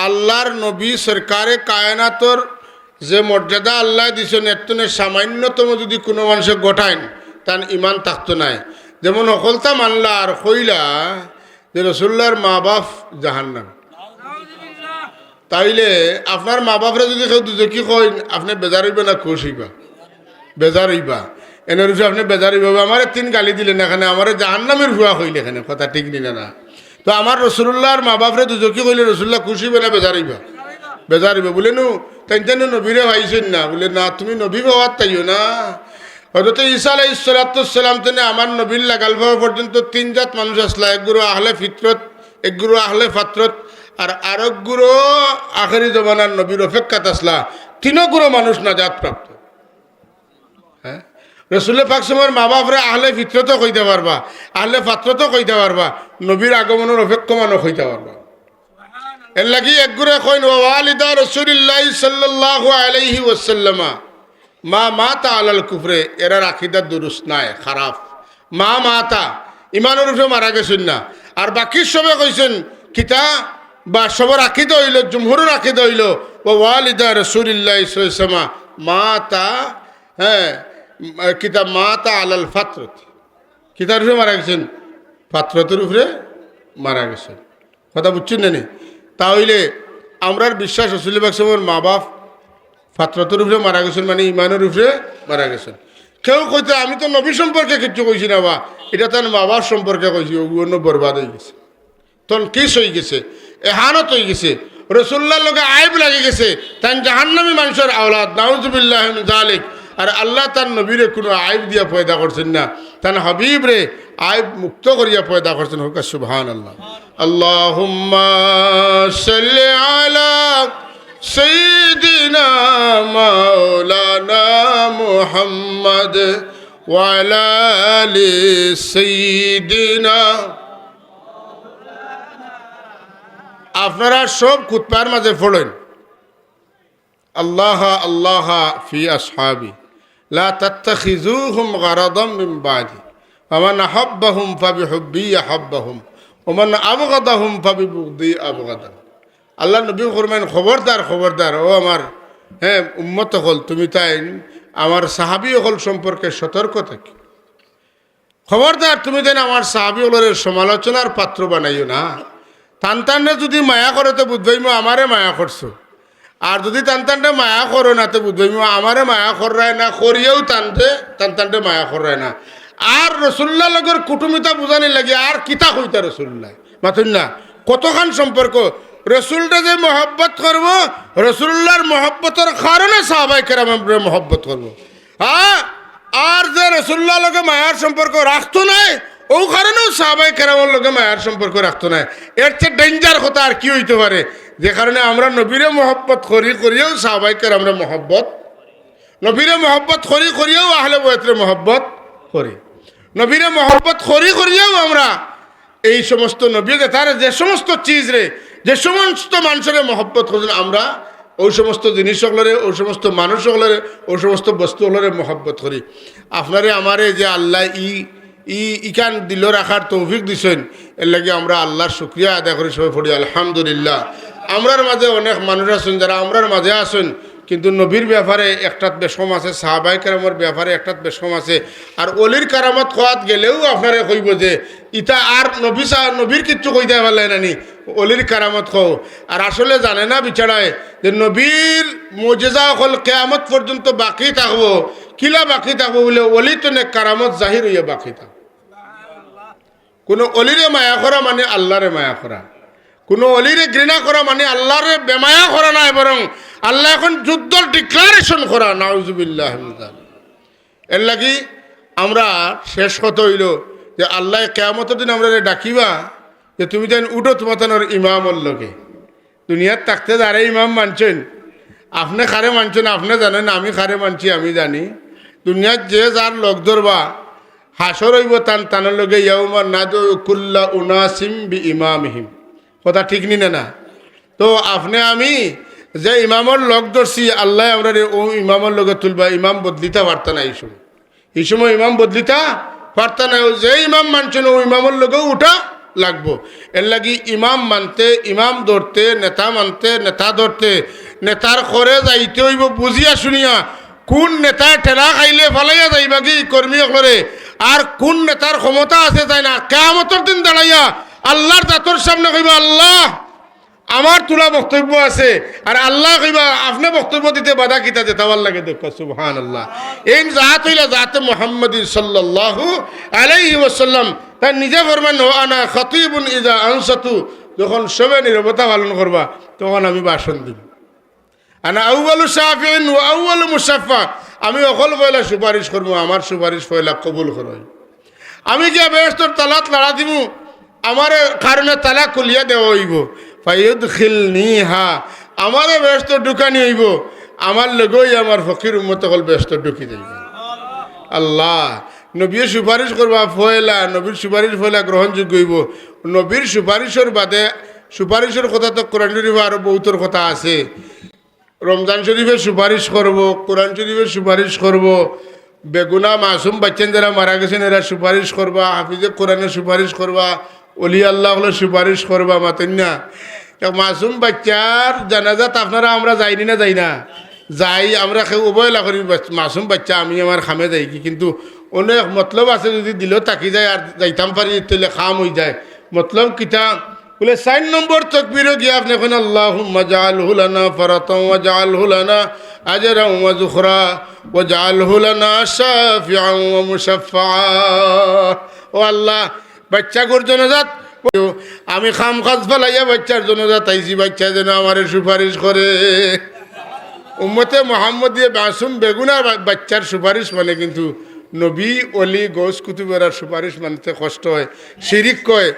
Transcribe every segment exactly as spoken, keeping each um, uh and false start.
আল্লার নবী সরকারে কায়নাতর যে মর্যাদা আল্লায় দিছইন, এর তনে সামান্যতম যুদি কুনু মানষে ঘটাইন, তান ইমান থাকতো নায়। যেমন হকলতা মানলা আর কইলা যে রসুল্লার মা-বাফ জাহান্নাম। তাইলে আপনার মা-বাফরে যুদি কেউ দুজখি কইন, আপনে বেজার অইবা না খুশ অইবা? বেজার অইবা। এনর উপরে আপনে বেজার অইবা, "আমারে তিন গালি দিলে না কেনে, আমারে জাহান্নামর ফুয়া কইলে কেনে?" কথা ঠিক নি না? না। তো আমার রসুল্লার মা-বাফরে দুজখি কইলে রসুল্লা খুশ অইবা না বেজার অইবা? বেজার অইবা। বুলে, "নু, তাইন তাইন নবীরে পাইছইন না।" বুলে, "না, তুমি নবী পাওয়াত তাইও না।" হযরত ঈসা আলাইহিস সালাতু ওয়াস সালাম তনে আমার নবীর লাগাল পাওয়া পর্যন্ত তিন জাত মানুষ আছলা, এক গুরু আহলে ফিতরত, এক গুরু আহলে ফাতরত, আর আরক গুরু আখেরি জমানার নবীর অপেক্ষাত আছলা। তিনো গুরু মানুষ নাজাত প্রাপ্ত। হ্যাঁ? রসুল পাক সময়ের মা-বাফরে আহলে ফিতরতও কইতা পারবা, আহলে ফাতরতও কইতা পারবা, নবীর আগমনর অপেক্ষমানও কইতা পারবা। এর লাগি এক গুরুয়ে কইন, "ওয়া ওয়ালিদা রাসূলিল্লাহি সাল্লাল্লাহু আলাইহি ওয়াসাল্লামা মা মাতা আলাল কুফরে", এরার আকিদা দুরুস্ত নায়, খারাপ। মা মাতা, ইমানর উপরে মারা গেছইন না। আর বাকি সবে কইছইন, কিতা বা সবর আকিদা অইলো, জুমহুরর আকিদা অইলো, "ওয়া ওয়ালিদা রাসূলিল্লাহি সাল্লাল্লাহু আলাইহি ওয়াসাল্লামা মাতা", হ্যাঁ, কিতা মাতা আলাল ফাতরত। কিতার উপরে মারা গেছইন? ফাতরতর উপরে মারা গেছইন। কথা বুঝছইন না নি? তা অইলে আমরার বিশ্বাস রসুল পাক সাল্লাল্লাহু আলাইহি ওয়াসাল্লামর মা-বাফ ফাতরতর উপরে মারা গেছইন, মানে ইমানর উপরে মারা গেছইন। কেউ কইতা, "আমি তো নবী সম্পর্কে কিচ্ছু কইছি না বা, ইটা তান মা-বাফ সম্পর্কে কইছি, অউ অন্য বরবাদ অইগেছে, তনকিস অইগেছে, এহানত অইগেছে, রসুল্লার লগে আইব লাগিগেছে, তাইন জাহান্নামী মানষর আওলাদ, নাউজুবিল্লাহি মিন যালিক।" আর আল্লায় তান নবীরে কুনু আইব দিয়া পয়দা করছইন না, তান হাবিবরে আইব মুক্ত করিয়া পয়দা করছইন। কউক্কা সুবহানাল্লাহ। আল্লাহুম্মা সাল্লি আলা সাইয়্যিদিনা মাওলানা মুহাম্মদ ওয়া আলা আলি সাইয়্যিদিনা। আপনারা সব খুতবার মাঝে পড়ইন, "আল্লাহ আল্লাহ ফি আসহাবি, লা তাত্তাখিযুহুম গারাদাম মিন বাদি, ফামান আহাব্বাহুম ফাবিহুব্বি আহাব্বাহুম, ওয়া মান আবগাদাহুম ফাবিবুগদি আবগাদাহুম।" আল্লার নবী ফরমাইন, "খবরদার, খবরদার, ও আমার, হ্যাঁ, উম্মত অকল, তুমি তাইন আমার সাহাবী অকল সম্পর্কে সতর্ক থাকিও।" খবরদার, তুমি যেন আমার সাহাবী অকলরে সমালোচনার পাত্র বানাইও না। তান তানরে যুদি মায়া করো, তে বুঝবায়মু আমারে মায়া করছো। আর যুদি তান তানরে মায়া করো না, তে বুঝবায়মু আমারে মায়া কররায় না, করিয়াও তানরে, তান তানরে মায়া কররায় না। আর রসুল্লার লগর কুটুমিতা বুঝানির লাগি আর কিতা কইতা রসুল্লায়? মাতইন না, কতখান সম্পর্ক। রসুলরে যে মহব্বত করবো, রসুল্লার মহব্বতর কারণে সাহাবায়ে কেরামরে মহব্বত করবো। হ্যাঁ, আর যে রসুল্লার লগে মায়ার সম্পর্ক রাখতো নায়, অউ কারণেও সাহাবায়ে কেরামর লগে মায়ার সম্পর্ক রাখতো নায়। এর চেয়ে danger কথা আর কি অইতে পারে? যে কারণে আমরা নবীরে মহব্বত করি, করিয়াও সাহাবায়ে কেরামরে মহব্বত, নবীরে মহব্বত করি, করিয়াও আহলে বয়তরে মহব্বত করি, নবীরে মহব্বত করি, করিয়াও আমরা এই সমস্ত নবী যে তারা যে সমস্ত চিজরে, যে সমস্ত মানষরে মহব্বত করছইন, আমরা অউ সমস্ত জিনিস অকলরে, অউ সমস্ত মানুষ অকলরে, অউ সমস্ত বস্তু অকলরে মহব্বত করি। আপনারে আমারে যে আল্লায় ই, ই, ইখান দিলো রাখার তৌফিক দিছইন, এর লাগি আমরা আল্লার শুকরিয়া আদায় করি, সবে পড়ি আলহামদুলিল্লাহ। আমরার মাঝে অনেক মানুষ আছইন, যারা আমরার মাঝে আছইন, কিন্তু নবীর ব্যাপারে একটাত বেশকম আছে, সাহাবায়ে কেরামর ব্যাপারে একটাত বেশকম আছে। আর অলির কারামত কওয়াত গেলেও আপনারে কইবো যে, "ইতা আর নবী সা-, নবীর কিচ্ছু কইতায় পারলায় না নি, অলির কারামত কও।" আর আসলে জানে না বেচারায় যে নবীর মুজিজা অকল কিয়ামত পর্যন্ত বাকি থাকবো। কিলা বাকি থাকবো বুলে, অলি তনে কারামত জাহির অইয়া বাকি থাকবো। কুনু অলিরে মায়া করা মানে আল্লারে মায়া করা, কুনু অলিরে ঘৃণা করা মানে আল্লারে বেমায়া করা নায়, বরং আল্লায় অখন যুদ্ধর declaration করা। নাউজুবিল্লাহ মিন যালিক। এর লাগি আমরা শেষ কথা অইলো যে আল্লায় কিয়ামতর দিন আমরারে ডাকিবা যে, "তুমি যেন উঠো তুমাতানর ইমামর লগে।" দুনিয়াত থাকতে যারে ইমাম মানছইন, আপনে কারে মানছইন আপনে জানইন, আমি কারে মানছি আমি জানি। দুনিয়াত যে যার লগ ধরবা, হাশর অইবো তান তানর লগে, "ইয়াউমা নাদউ কুল্লা উনাসিম বিইমামিহিম।" কথা ঠিক নি না, না? তো আপনে আমি যে ইমামর লগ ধরছি, আল্লায় আমরারে অউ ইমামর লগে তুলবা, ইমাম বদলিতা পারতা না ই সময়। ই সময় ইমাম বদলিতা পারতা না, অউ যে ইমাম মানছইন অউ ইমামর লগেউ উঠা, লাগবো। এর লাগি ইমাম মানতে ইমাম ধরতে, নেতা মানতে নেতা ধরতে, নেতার খরে যাইতে অইবো বুঝিয়া শুনিয়া। কুন নেতায় ঠেলা খাইলে ফালাইয়া যাইবাগি কর্মী অকলরে, আর কুন নেতার ক্ষমতা আছে যায় না, কিয়ামতর দিন দাঁড়াইয়া আল্লার জাতর সামনে কইবা, "আল্লা, আমার থুড়া বক্তব্য আছে।" আর আল্লায় কইবা, "আপনে বক্তব্য দিতে বাধা কিতা দেইতায়?" আল্লায় দেখবা, সুবহানাল্লাহ। এইন জাত অইলা জাতে মুহাম্মাদিন সাল্লাল্লাহু আলাইহি ওয়াসাল্লাম। তাইন নিজে ফরমাইন, "ওয়া আনা খাতিবুন ইযা আনসাতু।" যখন সবে নীরবতা পালন করবা, তখন আমি ভাষণ দিমু। "আনা আউয়ালু শাফিইন ওয়া আউয়ালু মুশাফফা।" আমি অকল পয়লা সুপারিশ করমু, আমার সুপারিশ পয়লা কবুল করো। আমি গিয়া বেহেশতর তালাত লাড়া দিমু, আমার কারণে তালা খুলিয়া দেওয়া অইবো। ফায়ুদখিলনিহা, আমারে বেহেশতো ঢুকানি অইবো, আমার লগেউ আমার ফকির উম্মত অকল বেহেশতো ঢুকি যাইবো। আল্লাহ, নবীয়ে সুপারিশ করবা পয়লা, নবীর সুপারিশ পয়লা গ্রহণযোগ্য অইবো। নবীর সুপারিশর বাদে, সুপারিশর কথা তো কোরআন শরীফো আরো বউতর কথা আছে। রমজান শরীফে সুপারিশ করবো, কোরআন শরীফে সুপারিশ করবো, বেগুনা মাসুম বাইচ্চাইন যেরা মারা গেছইন এরা সুপারিশ করবা, হাফিজে কোরআনে সুপারিশ করবা, অলি আল্লাহ অকলে সুপারিশ করবা, মাতইন না? এক মাসুম বাইচ্চার জানাজাত আপনারা আমরা যাইনি না যাই না? যাই, আমরা কেউ অবহেলা করি, বাচ-, মাসুম বাইচ্চা, আমি আমার কামে যাইগি, কিন্তু অনেক মতলব আছে, যদি দিলো থাকি যায় আর যাইতাম পারি, তাইলে কাম অইযায়। মতলব কিতা? বলে, চাইর নম্বর তকবীরো গিয়া আপনে কইন, "আল্লাহুম্মা জাআলহু লানা ফারাতাও ওয়া জাআলহু লানা আজরাও ওয়া যুখরা ওয়া জাআলহু লানা শাফিআও ওয়া মুশাফফা।" ও আল্লাহ, বাইচ্চাগুর জনাজাত, আমি কাম কাজ ফালাইয়া বাইচ্চার জনাজাত আইছি, বাইচ্চায় যেন আমারে সুপারিশ করে। উম্মতে মুহাম্মদিয়ে মাসুম বেগুনার বা-, বাইচ্চার সুপারিশ মানে কিন্তু নবী, অলি, গৌস, কুতুবেরার সুপারিশ মানতে কষ্ট অয়, শিরিক কয়।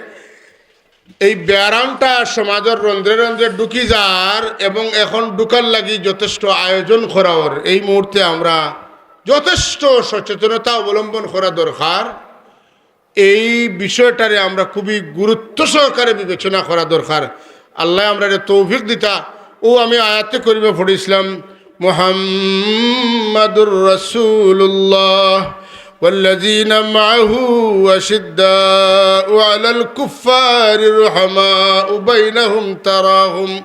এই ব্যারামটা সমাজর রন্ধ্রে রন্ধ্রে ঢুকি যার এবং এখন ঢুকার লাগি যথেষ্ট আয়োজন করা অর। এই মুহূর্তে আমরা যথেষ্ট সচেতনতা অবলম্বন করা দরকার। এই বিষয়টারে আমরা খুবই গুরুত্ব সহকারে বিবেচনা করা দরকার। আল্লায় আমরারে তৌফিক দিতা। ও আমি আয়াতে করিমা পড়ছিলাম, মুহাম্মাদুর রাসূলুল্লাহ والذين معه أشداء على الكفار رحماء بينهم تراهم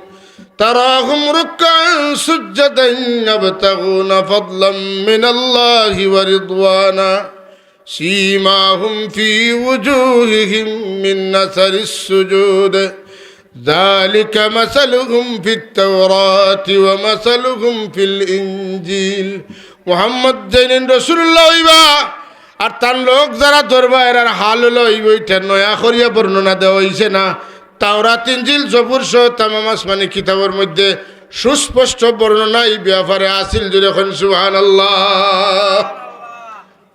تراهم ركعا سجدا يبتغون فضلا من الله ورضوانا سيماهم في وجوههم من أثر السجود ذلك مثلهم في التوراة ومثلهم في الإنجيل। মুহাম্মদ যেইন রাসূলুল্লাহ অইবা, আর তান লোক যারা ধরবা, এরার হাল অইলো অইবো ইটা নয়া করিয়া বর্ণনা দেওয়া অইছে না। তাওরাত, ইনজিল, জবুর সহ তামাম আসমানি কিতাবর মধ্যে সুস্পষ্ট বর্ণনা এই ব্যাপারে আছিল। জোরে কইন সুবহানাল্লাহ।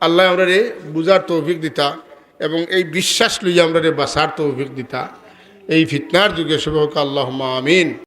আল্লায় আমরারে বুঝার তৌফিক দিতা এবং এই বিশ্বাস লইয়া আমরারে বাঁচার তৌফিক দিতা। এই ফিতনার যুগে সবে কউক্কা আল্লাহুম্মা আমিন।